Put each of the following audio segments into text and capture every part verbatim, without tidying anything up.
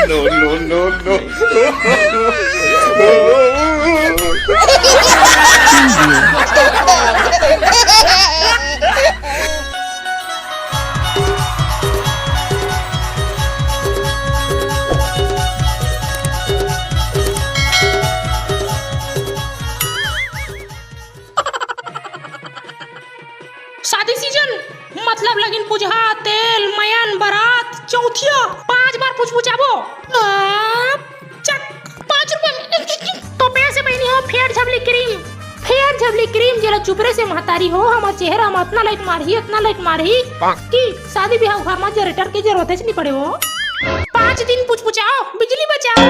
No, no, no, no। शादी season, मतलब लगिन पुजहा, तेल, मयन, बरात, चौथिया, पांच बार पुचपुचाबो। आ, चक, पांच रुपया में। तो पैसे बहिनी हो, फेयर झबली क्रीम, फेयर झबली क्रीम, जेला चुपरे से महतारी हो, हमर चेहरा में अतना लाइट मारही, अतना लाइट मारही कि शादी बिहाव घर में जनरेटर के जरूरत ही नहीं पड़े हो। पांच दिन पुचपुचाओ, बिजली बचाओ।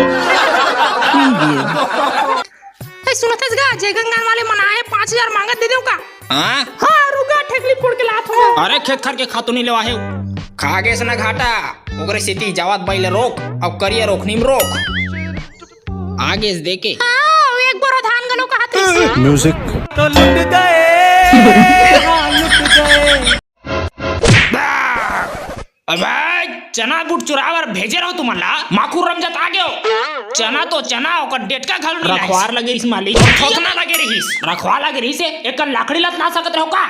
ए, सुनत हस गा, जय गंगा वाले मन आए, पांच हजार मांगत, दे देव का? हाँ? हाँ, रुका, ठेकली फोड़ के लात हो। अरे, खेत खार के खातू नहीं लेवा हे। खा गेस ना घाटा, ओकरे सेती जावत बाई ले रोक, अब करिया रोकनी में रोक। आ गेस दे के। हाँ, एक बोरा धान गलो कहा थे। म्यूजिक। तो लुट गए, हाँ, लुट गए। अबे, चना बूट चुराए बर भेजे रहो तुमन ला, माखुर रमजात आ गेव। चना तो चना, ओकर डेटका घलो नहीं लाइस। रखवार लगे रहिस मालिक। थोथना लगे रहिस, रखवार लगे रहिस, एकर लाकड़ी ला ना सकत रहो का?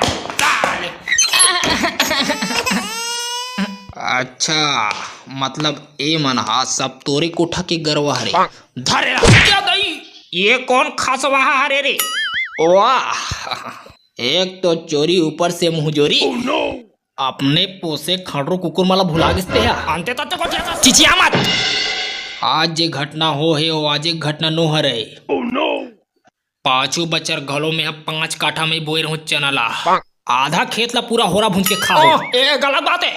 अच्छा, मतलब ए मन हा सब तोरे कोठा के गरवा हरे। धरे ला, क्या दई? ये कौन खसवाहा हरे रे? वाह, एक तो चोरी ऊपर से मुंहजोरी। अपने पोसे खड़रू कुकुर मन ला भुला गिस ते हा। अंते तत्ते को चिचिया मत। आज जे घटना हो हे, वो आज एक घटना नो हरे। पाछू बछर घलो में पांच काठा में बोए रहूं चना ला। आधा खेत ला पूरा होरा भूंज के खा हो। ओह, ए गलत बात हे।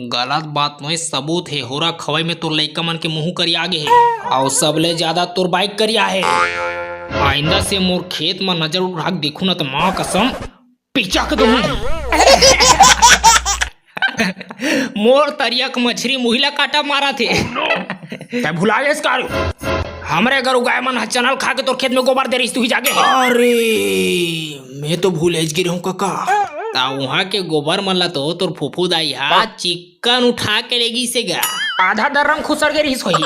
गलत बात नोहे, सबूत हे। होरा खवई में तोर लइका मन के मुंह करिया गे हे, अउ सबले ज्यादा तोर बाइक करिया हे। आइंदा से मोर खेत म नजर उठा के देखू न, त मां कसम पिचक दूं। मोर तरिया के मछरी मुही ला कांटा मारत हे। तैं भुला गेस का रे? हमरे गरू गाय मन ह चना ल खा के तोर खेत में गोबर दे रहिस, तुही जागे हे। अरे, मैं तो भूलेच गे रहूं कका। ता उहां के गोबर मन ला तो तोर फूफू दाई हा चिक्कन उठा के ले गिस हे गा। आधा दर्रा म खुसर गे रहिस होही।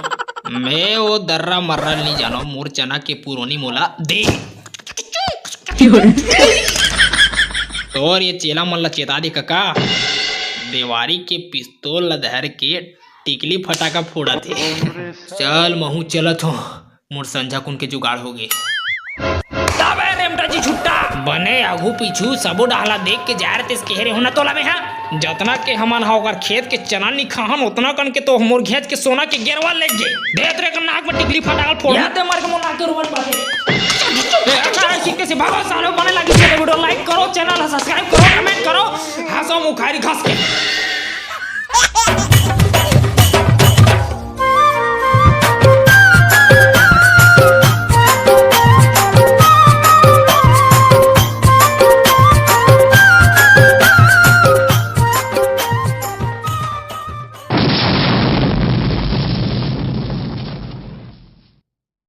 मैं वो दर्रा मर्रा ल नी जानों, मोर चना के पुरोनी मोला दे। तोर ये चेला मन ला चेता दे कका, देवारी के पिस्तौल ला धर के टिकली फटाका फोड़त हे। चल, महूं चलत हों, मोर संझा कुन के जुगाड़ होगे। तबे रेमटा जी छुट्टा। बने आघू पीछू सबो डाहला देख के जा रहे तेस कहे रहे हो ना तोला में, हाँ? जतना के हमन हा ओकर खेत के चना नी खाहन, ओतना कन के तो मोर घेंच के सोना के गेरवा ले गे। देत रे के नाक में टिकली फटाका ल फोड़। याद दे मार के मोर नाक के रुवन बाटे। ए, अठारह सिक्के से भागो सालो, बने लागिस हे तो वीडियो like करो, चैनल ला subscribe करो, comment करो, हंसो मुखारी घस के।